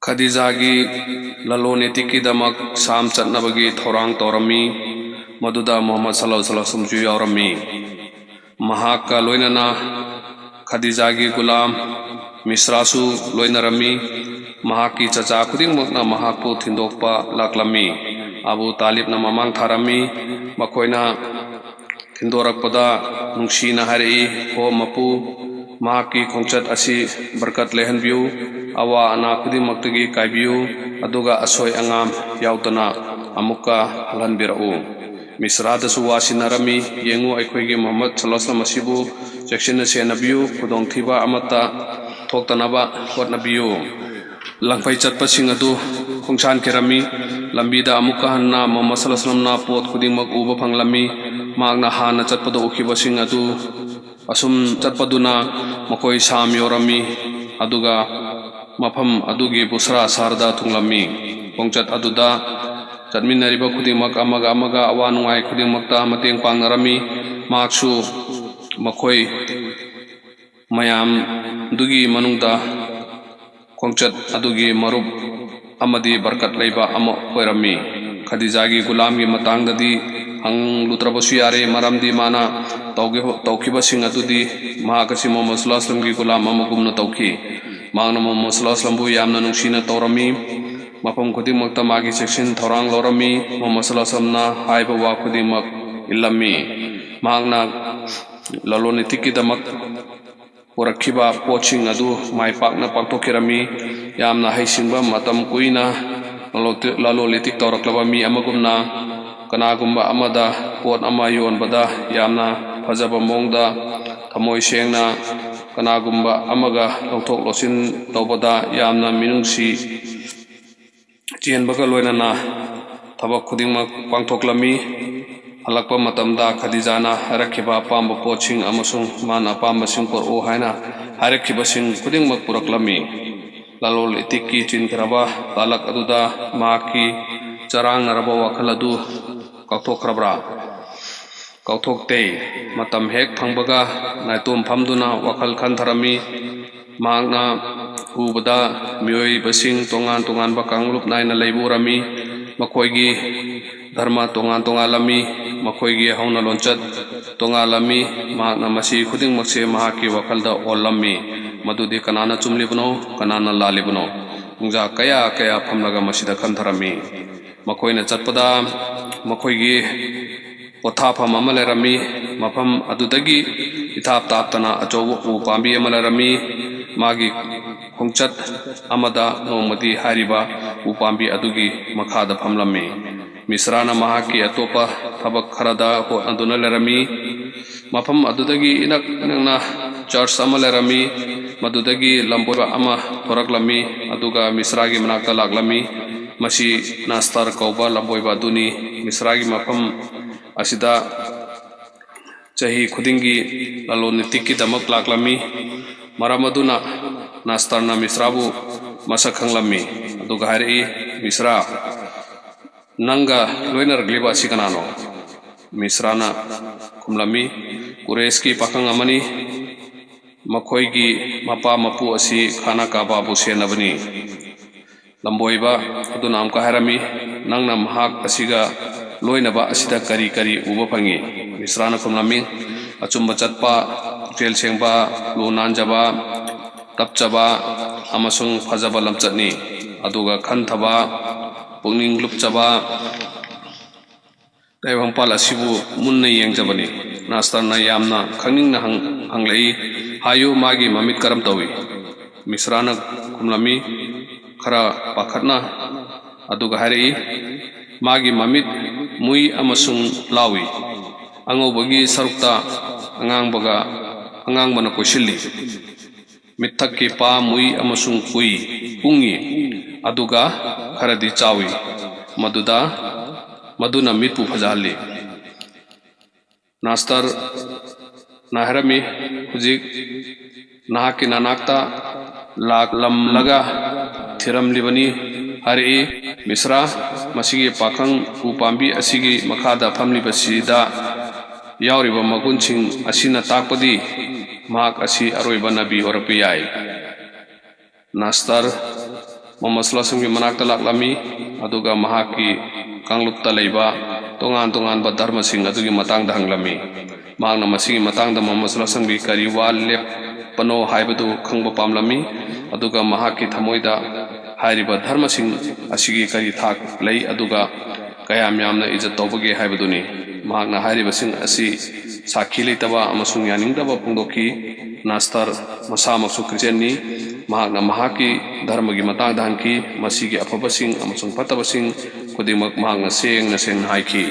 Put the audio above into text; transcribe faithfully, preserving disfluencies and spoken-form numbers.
ꯈꯗꯤꯖꯥꯒꯤ ꯂꯂꯣꯟ ꯏꯇꯤꯛꯀꯤꯗꯃꯛ ꯁꯥꯝ ꯆꯠꯅꯕꯒꯤ ꯊꯧꯔꯥꯡ ꯇꯧꯔꯝꯃꯤ꯫ ꯃꯗꯨꯗ ꯃꯨꯍꯝꯃꯗ ꯁꯜꯂꯜꯂꯥꯍꯨ ꯑꯂꯩꯍꯤ ꯋꯁꯜꯂꯝꯁꯨ ꯌꯥꯎꯔꯝꯃꯤ꯫ ꯃꯍꯥꯛꯀ ꯂꯣꯏꯅꯅ ꯈꯗꯤꯖꯥꯒꯤ ꯒꯨꯂꯥꯝ ꯃꯤꯁ꯭ꯔꯥꯁꯨ ꯂꯣꯏꯅꯔꯝꯃꯤ꯫ ꯃꯍꯥꯛꯀꯤ ꯆꯆꯥ ꯈꯨꯗꯤꯡꯃꯛꯅ ꯃꯍꯥꯛꯄꯨ ꯊꯤꯟꯗꯣꯛꯄ ꯂꯥꯛꯂꯝꯃꯤ꯫ ꯑꯕꯨ ꯇꯥꯂꯤꯕꯅ ꯃꯃꯥꯡ ꯊꯥꯔꯝꯃꯤ꯫ ꯃꯈꯣꯏꯅ ꯊꯤꯟꯗꯣꯔꯛꯄꯗ ꯅꯨꯡꯁꯤꯅ ꯍꯥꯏꯔꯛꯏ, "ꯍꯣ ꯃꯄꯨ, ꯃꯍꯥꯛꯀꯤ ꯈꯣꯡꯆꯠ ꯑꯁꯤ ꯕꯔꯀꯠ ꯂꯩꯍꯟꯕꯤꯌꯨ, ꯑꯋꯥ ꯑꯅꯥ ꯈꯨꯗꯤꯡꯃꯛꯇꯒꯤ ꯀꯥꯏꯕꯤꯌꯨ, ꯑꯗꯨꯒ ꯑꯁꯣꯏ ꯑꯉꯥꯝ ꯌꯥꯎꯗꯅ ꯑꯃꯨꯛꯀ ꯍꯜꯍꯟꯕꯤꯔꯛꯎ"꯫ ꯃꯤꯁ꯭ꯔꯥꯗꯁꯨ ꯋꯥ ꯁꯤꯟꯅꯔꯝꯃꯤ, "ꯌꯦꯡꯉꯨ, ꯑꯩꯈꯣꯏꯒꯤ ꯃꯨꯍꯝꯃꯗ ꯁꯜꯂꯜꯂꯥꯍꯨ ꯑꯂꯩꯍꯤ ꯋꯁꯜꯂꯝ ꯑꯁꯤꯕꯨ ꯆꯦꯛꯁꯤꯟꯅ ꯁꯦꯟꯅꯕꯤꯌꯨ, ꯈꯨꯗꯣꯡꯊꯤꯕ ꯑꯃꯠꯇ ꯊꯣꯛꯇꯅꯕ ꯍꯣꯠꯅꯕꯤꯌꯨ"꯫ ꯂꯪꯐꯩ ꯆꯠꯄꯁꯤꯡ ꯑꯗꯨ ꯈꯣꯡꯁꯥꯟꯈꯤꯔꯝꯃꯤ꯫ ꯂꯝꯕꯤꯗ ꯑꯃꯨꯛꯀ ꯍꯟꯅ ꯃꯨꯍꯝꯃꯗ ꯁꯜꯂꯜꯂꯥꯍꯨ ꯑꯂꯩꯍꯤ ꯋꯁꯜꯂꯝꯅ ꯄꯣꯠ ꯈꯨꯗꯤꯡꯃꯛ ꯎꯕ ꯐꯪꯂꯝꯃꯤ꯫ ꯃꯍꯥꯛꯅ ꯍꯥꯟꯅ ꯆꯠꯄꯗ ꯎꯈꯤꯕꯁꯤꯡ ꯑꯗꯨ ꯑꯁꯨꯝ ꯆꯠꯄꯗꯨꯅ ꯃꯈꯣꯏ ꯁꯥꯝ ꯌꯧꯔꯝꯃꯤ, ꯑꯗꯨꯒ ꯃꯐꯝ ꯑꯗꯨꯒꯤ ꯕꯨꯁ꯭ꯔꯥ ꯁꯍꯔꯗ ꯊꯨꯡꯂꯝꯃꯤ꯫ ꯈꯣꯡꯆꯠ ꯑꯗꯨꯗ ꯆꯠꯃꯤꯟꯅꯔꯤꯕ ꯈꯨꯗꯤꯡꯃꯛ ꯑꯃꯒ ꯑꯃꯒ ꯑꯋꯥ ꯅꯨꯡꯉꯥꯏ ꯈꯨꯗꯤꯡꯃꯛꯇ ꯃꯇꯦꯡ ꯄꯥꯡꯅꯔꯝꯃꯤ꯫ ꯃꯍꯥꯛꯁꯨ ꯃꯈꯣꯏ ꯃꯌꯥꯝꯗꯨꯒꯤ ꯃꯅꯨꯡꯗ ꯈꯣꯡꯆꯠ ꯑꯗꯨꯒꯤ ꯃꯔꯨꯞ ꯑꯃꯗꯤ ꯕꯔꯀꯠ ꯂꯩꯕ ꯑꯃ ꯑꯣꯏꯔꯝꯃꯤ꯫ ꯈꯗꯤꯖꯥꯒꯤ ꯒꯨꯂꯥꯝꯒꯤ ꯃꯇꯥꯡꯗꯗꯤ ꯍꯪꯂꯨꯗ꯭ꯔꯕꯁꯨ ꯌꯥꯔꯦ, ꯃꯔꯝꯗꯤ ꯃꯥꯅ ꯇꯧꯈꯤꯕ, ꯇꯧꯈꯤꯕꯁꯤꯡ ꯑꯗꯨꯗꯤ ꯃꯍꯥꯛ ꯑꯁꯤ ꯃꯨꯍꯝꯃꯗ ꯁꯜꯂꯜꯂꯥꯍꯨ ꯑꯂꯩꯍꯤ ꯋꯁꯜꯂꯝꯒꯤ ꯒꯨꯂꯥꯝ ꯑꯃꯒꯨꯝꯅ ꯇꯧꯈꯤ꯫ ꯃꯍꯥꯛꯅ ꯃꯨꯍꯝꯃꯗ ꯁꯜꯂꯜꯂꯥꯍꯨ ꯑꯂꯩꯍꯤ ꯋꯁꯜꯂꯝꯕꯨ ꯌꯥꯝꯅ ꯅꯨꯡꯁꯤꯅ ꯇꯧꯔꯝꯃꯤ꯫ ꯃꯐꯝ ꯈꯨꯗꯤꯡꯃꯛꯇ ꯃꯥꯒꯤ ꯆꯦꯛꯁꯤꯟ ꯊꯧꯔꯥꯡ ꯂꯧꯔꯝꯃꯤ꯫ ꯃꯨꯍꯝꯃꯗ ꯁꯜꯂꯜꯂꯥꯍꯨ ꯑꯂꯩꯍꯤ ꯋꯁꯜꯂꯝꯅ ꯍꯥꯏꯕ ꯋꯥ ꯈꯨꯗꯤꯡꯃꯛ ꯏꯜꯂꯝꯃꯤ꯫ ꯃꯍꯥꯛꯅ ꯂꯂꯣꯟ ꯏꯇꯤꯛꯀꯤꯗꯃꯛ ꯄꯨꯔꯛꯈꯤꯕ ꯄꯣꯠꯁꯤꯡ ꯑꯗꯨ ꯃꯥꯏ ꯄꯥꯛꯅ ꯄꯥꯡꯊꯣꯛꯈꯤꯔꯝꯃꯤ꯫ ꯌꯥꯝꯅ ꯍꯩꯁꯤꯡꯕ, ꯃꯇꯝ ꯀꯨꯏꯅ ꯂꯂꯣꯟ-, ꯂꯂꯣꯟ ꯏꯇꯤꯛ ꯇꯧꯔꯛꯂꯕ ꯃꯤ ꯑꯃꯒꯨꯝꯅ, ꯀꯅꯥꯒꯨꯝꯕ ꯑꯃꯗ ꯄꯣꯠ ꯑꯃ ꯌꯣꯟꯕꯗ ꯌꯥꯝꯅ ꯐꯖꯕ ꯃꯑꯣꯡꯗ, ꯊꯃꯣꯏ ꯁꯦꯡꯅ ꯀꯅꯥꯒꯨꯝꯕ ꯑꯃꯒ ꯂꯧꯊꯣꯛ ꯂꯧꯁꯤꯟ ꯇꯧꯕꯗ ꯌꯥꯝꯅ ꯃꯤꯅꯨꯡꯁꯤ ꯆꯦꯟꯕꯒ ꯂꯣꯏꯅꯅ ꯊꯕꯛ ꯈꯨꯗꯤꯡꯃꯛ ꯄꯥꯡꯊꯣꯛꯂꯝꯃꯤ꯫ ꯍꯜꯂꯛꯄ ꯃꯇꯝꯗ ꯈꯗꯤꯖꯥꯅ ꯍꯥꯏꯔꯛꯈꯤꯕ ꯑꯄꯥꯝꯕ ꯄꯣꯠꯁꯤꯡ ꯑꯃꯁꯨꯡ ꯃꯥꯅ ꯑꯄꯥꯝꯕꯁꯤꯡ ꯄꯨꯔꯛꯎ ꯍꯥꯏꯅ ꯍꯥꯏꯔꯛꯈꯤꯕꯁꯤꯡ ꯈꯨꯗꯤꯡꯃꯛ ꯄꯨꯔꯛꯂꯝꯃꯤ꯫ ꯂꯂꯣꯟ ꯏꯇꯤꯛꯀꯤ ꯆꯤꯟꯈ꯭ꯔꯕ ꯇꯥꯂꯛ ꯑꯗꯨꯗ ꯃꯍꯥꯛꯀꯤ ꯆꯔꯥꯡꯅꯔꯕ ꯋꯥꯈꯜ ꯑꯗꯨ ꯀꯥꯎꯊꯣꯛꯈ꯭ꯔꯕ꯭ꯔꯥ? ꯀꯥꯎꯊꯣꯛꯇꯦ꯫ ꯃꯇꯝ ꯍꯦꯛ ꯐꯪꯕꯒ ꯅꯥꯏꯇꯣꯝ ꯐꯝꯗꯨꯅ ꯋꯥꯈꯜ ꯈꯟꯊꯔꯝꯃꯤ꯫ ꯃꯍꯥꯛꯅ ꯎꯕꯗ ꯃꯤꯑꯣꯏꯕꯁꯤꯡ ꯇꯣꯉꯥꯟ ꯇꯣꯉꯥꯟꯕ ꯀꯥꯡꯂꯨꯞ ꯅꯥꯏꯅ ꯂꯩꯕ ꯎꯔꯝꯃꯤ꯫ ꯃꯈꯣꯏꯒꯤ ꯙꯔꯃ ꯇꯣꯉꯥꯟ ꯇꯣꯉꯥꯜꯂꯝꯃꯤ, ꯃꯈꯣꯏꯒꯤ ꯍꯧꯅ ꯂꯣꯟꯆꯠ ꯇꯣꯉꯥꯜꯂꯝꯃꯤ꯫ ꯃꯍꯥꯛꯅ ꯃꯁꯤ ꯈꯨꯗꯤꯡꯃꯛꯁꯦ ꯃꯍꯥꯛꯀꯤ ꯋꯥꯈꯜꯗ ꯑꯣꯜꯂꯝꯃꯤ, ꯃꯗꯨꯗꯤ ꯀꯅꯥꯅ ꯆꯨꯝꯂꯤꯕꯅꯣ, ꯀꯅꯥꯅ ꯂꯥꯜꯂꯤꯕꯅꯣ꯫ ꯄꯨꯡꯖꯥ ꯀꯌꯥ ꯀꯌꯥ ꯐꯝꯂꯒ ꯃꯁꯤꯗ ꯈꯟꯊꯔꯝꯃꯤ꯫ ꯃꯈꯣꯏꯅ ꯆꯠꯄꯗ ꯃꯈꯣꯏꯒꯤ ꯄꯣꯊꯥꯐꯝ ꯑꯃ ꯂꯩꯔꯝꯃꯤ꯫ ꯃꯐꯝ ꯑꯗꯨꯗꯒꯤ ꯏꯊꯥꯞ ꯇꯥꯞꯇꯅ ꯑꯆꯧꯕ ꯎ ꯄꯥꯝꯕꯤ ꯑꯃ ꯂꯩꯔꯝꯃꯤ꯫ ꯃꯥꯒꯤ ꯈꯣꯡꯆꯠ ꯑꯃꯗ ꯅꯣꯡꯃꯗꯤ ꯍꯥꯏꯔꯤꯕ ꯎ ꯄꯥꯝꯕꯤ ꯑꯗꯨꯒꯤ ꯃꯈꯥꯗ ꯐꯝꯂꯝꯃꯤ꯫ ꯃꯤꯁ꯭ꯔꯥꯅ ꯃꯍꯥꯛꯀꯤ ꯑꯇꯣꯞꯄ ꯊꯕꯛ ꯈꯔꯗ ꯍꯣꯠꯅꯗꯨꯅ ꯂꯩꯔꯝꯃꯤ꯫ ꯃꯐꯝ ꯑꯗꯨꯗꯒꯤ ꯏꯅꯛ ꯅꯛꯅ ꯆꯔꯆ ꯑꯃ ꯂꯩꯔꯝꯃꯤ꯫ ꯃꯗꯨꯗꯒꯤ ꯂꯝꯕꯣꯏꯕ ꯑꯃ ꯊꯣꯔꯛꯂꯝꯃꯤ, ꯑꯗꯨꯒ ꯃꯤꯁ꯭ꯔꯥꯒꯤ ꯃꯅꯥꯛꯇ ꯂꯥꯛꯂꯝꯃꯤ꯫ ꯃꯁꯤ ꯅꯥꯁꯇꯔ ꯀꯧꯕ ꯂꯝꯕꯣꯏꯕ ꯑꯗꯨꯅꯤ꯫ ꯃꯤꯁ꯭ꯔꯥꯒꯤ ꯃꯐꯝ ꯑꯁꯤꯗ ꯆꯍꯤ ꯈꯨꯗꯤꯡꯒꯤ ꯂꯂꯣꯟ ꯏꯇꯤꯛꯀꯤꯗꯃꯛ ꯂꯥꯛꯂꯝꯃꯤ꯫ ꯃꯔꯝ ꯑꯗꯨꯅ ꯅꯥꯁꯇꯔꯅ ꯃꯤꯁ꯭ꯔꯥꯕꯨ ꯃꯁꯛ ꯈꯪꯂꯝꯃꯤ, ꯑꯗꯨꯒ ꯍꯥꯏꯔꯛꯏ, "ꯃꯤꯁ꯭ꯔꯥ, ꯅꯪꯒ ꯂꯣꯏꯅꯔꯛꯂꯤꯕ ꯑꯁꯤ ꯀꯅꯥꯅꯣ?" ꯃꯤꯁ꯭ꯔꯥꯅ ꯈꯨꯝꯂꯝꯃꯤ, "ꯀꯨꯔꯦꯁꯀꯤ ꯄꯥꯈꯪ ꯑꯃꯅꯤ꯫ ꯃꯈꯣꯏꯒꯤ ꯃꯄꯥ ꯃꯄꯨ ꯑꯁꯤ ꯈꯥꯅꯥ ꯀꯥꯕꯥꯕꯨ ꯁꯦꯟꯅꯕꯅꯤ꯫" ꯂꯝꯕꯣꯏꯕ ꯑꯗꯨꯅ ꯑꯃꯨꯛꯀ ꯍꯥꯏꯔꯝꯃꯤ, "ꯅꯪꯅ ꯃꯍꯥꯛ ꯑꯁꯤꯒ ꯂꯣꯏꯅꯕ ꯑꯁꯤꯗ ꯀꯔꯤ ꯀꯔꯤ ꯎꯕ ꯐꯪꯏ?" ꯃꯤꯁ꯭ꯔꯥꯅ ꯈꯨꯝꯂꯝꯃꯤ, "ꯑꯆꯨꯝꯕ ꯆꯠꯄ, ꯄꯨꯛꯆꯦꯜ ꯁꯦꯡꯕ, ꯂꯨ ꯅꯥꯟꯖꯕ, ꯇꯞꯆꯕ ꯑꯃꯁꯨꯡ ꯐꯖꯕ ꯂꯝꯆꯠꯅꯤ꯫ ꯑꯗꯨꯒ ꯈꯟꯊꯕ, ꯄꯨꯛꯅꯤꯡ ꯂꯨꯞꯆꯕ, ꯇꯥꯏꯕꯪꯄꯥꯜ ꯑꯁꯤꯕꯨ ꯃꯨꯟꯅ ꯌꯦꯡꯖꯕꯅꯤ꯫" ꯅꯥꯁꯇꯔꯅ ꯌꯥꯝꯅ ꯈꯪꯅꯤꯡꯅ ꯍꯪ-, ꯍꯪꯂꯛꯏ, "ꯍꯥꯏꯌꯨ, ꯃꯥꯒꯤ ꯃꯃꯤꯠ ꯀꯔꯝ ꯇꯧꯏ?" ꯃꯤꯁ꯭ꯔꯥꯅ ꯈꯨꯝꯂꯝꯃꯤ, ꯈꯔ ꯄꯥꯈꯠꯅ, ꯑꯗꯨꯒ ꯍꯥꯏꯔꯛꯏ, "ꯃꯥꯒꯤ ꯃꯃꯤꯠ ꯃꯨꯏ ꯑꯃꯁꯨꯡ ꯂꯥꯎꯏ꯫ ꯑꯉꯧꯕꯒꯤ ꯁꯔꯨꯛꯇ ꯑꯉꯥꯡꯕꯒ, ꯑꯉꯥꯡꯕꯅ ꯀꯣꯏꯁꯤꯜꯂꯤ꯫ ꯃꯤꯠꯊꯛꯀꯤ ꯄꯥ ꯃꯨꯏ ꯑꯃꯁꯨꯡ ꯎꯏ, ꯎꯪꯏ, ꯑꯗꯨꯒ ꯈꯔꯗꯤ ꯆꯥꯎꯏ꯫ ꯃꯗꯨꯗ, ꯃꯗꯨꯅ ꯃꯤꯠꯄꯨ ꯐꯖꯍꯜꯂꯤ꯫" ꯅꯥꯁꯇꯔꯅ ꯍꯥꯏꯔꯝꯃꯤ, "ꯍꯧꯖꯤꯛ ꯅꯍꯥꯛꯀꯤ ꯅꯅꯥꯛꯇ ꯂꯥꯛꯂꯝꯂꯒ ꯊꯤꯔꯝꯂꯤꯕꯅꯤ꯫" ꯍꯥꯏꯔꯛꯏ, "ꯃꯤꯁ꯭ꯔꯥ, ꯃꯁꯤꯒꯤ ꯄꯥꯈꯪ ꯎ ꯄꯥꯝꯕꯤ ꯑꯁꯤꯒꯤ ꯃꯈꯥꯗ ꯐꯝꯂꯤꯕꯁꯤꯗ ꯌꯥꯎꯔꯤꯕ ꯃꯒꯨꯟꯁꯤꯡ ꯑꯁꯤꯅ ꯇꯥꯛꯄꯗꯤ ꯃꯍꯥꯛ ꯑꯁꯤ ꯑꯔꯣꯏꯕ ꯅꯕꯤ ꯑꯣꯏꯔꯛꯄ ꯌꯥꯏ꯫" ꯅꯥꯁꯇꯔ ꯃꯣꯍꯝꯃꯗ ꯁꯜꯂꯥꯍ ꯁꯝꯒꯤ ꯃꯅꯥꯛꯇ ꯂꯥꯛꯂꯝꯃꯤ, ꯑꯗꯨꯒ ꯃꯍꯥꯛꯀꯤ ꯀꯥꯡꯂꯨꯞꯇ ꯂꯩꯕ ꯇꯣꯉꯥꯟ ꯇꯣꯉꯥꯟꯕ ꯙꯔꯃꯁꯤꯡ ꯑꯗꯨꯒꯤ ꯃꯇꯥꯡꯗ ꯍꯪꯂꯝꯃꯤ꯫ ꯃꯍꯥꯛꯅ ꯃꯁꯤꯒꯤ ꯃꯇꯥꯡꯗ ꯃꯣꯍꯝꯃꯗ ꯁꯜꯂꯥꯍ ꯁꯝꯒꯤ ꯀꯔꯤ ꯋꯥ ꯂꯦꯞꯄꯅꯣ ꯍꯥꯏꯕꯗꯨ ꯈꯪꯕ ꯄꯥꯝꯂꯝꯃꯤ, ꯑꯗꯨꯒ ꯃꯍꯥꯛꯀꯤ ꯊꯃꯣꯏꯗ ꯍꯥꯏꯔꯤꯕ ꯙꯔꯃꯁꯤꯡ ꯑꯁꯤꯒꯤ ꯀꯔꯤ ꯊꯥꯛ ꯂꯩ, ꯑꯗꯨꯒ ꯀꯌꯥꯝ ꯌꯥꯝꯅ ꯏꯖꯠ ꯇꯧꯕꯒꯦ ꯍꯥꯏꯕꯗꯨꯅꯤ꯫ ꯃꯍꯥꯛꯅ ꯍꯥꯏꯔꯤꯕꯁꯤꯡ ꯑꯁꯤ ꯁꯥꯈꯤ ꯂꯩꯇꯕ ꯑꯃꯁꯨꯡ ꯌꯥꯅꯤꯡꯗꯕ ꯐꯣꯡꯗꯣꯛꯈꯤ꯫ ꯅꯥꯁꯇꯔ ꯃꯁꯥꯃꯛꯁꯨ ꯈ꯭ꯔꯤꯁꯇꯤꯌꯥꯟꯅꯤ꯫ ꯃꯍꯥꯛꯅ ꯃꯍꯥꯛꯀꯤ ꯙꯔꯃꯒꯤ ꯃꯇꯥꯡꯗ ꯍꯪꯈꯤ꯫ ꯃꯁꯤꯒꯤ ꯑꯐꯕꯁꯤꯡ ꯑꯃꯁꯨꯡ ꯐꯠꯇꯕꯁꯤꯡ ꯈꯨꯗꯤꯡꯃꯛ ꯃꯍꯥꯛꯅ ꯁꯦꯡꯅ ꯁꯦꯡꯅ ꯍꯥꯏꯈꯤ꯫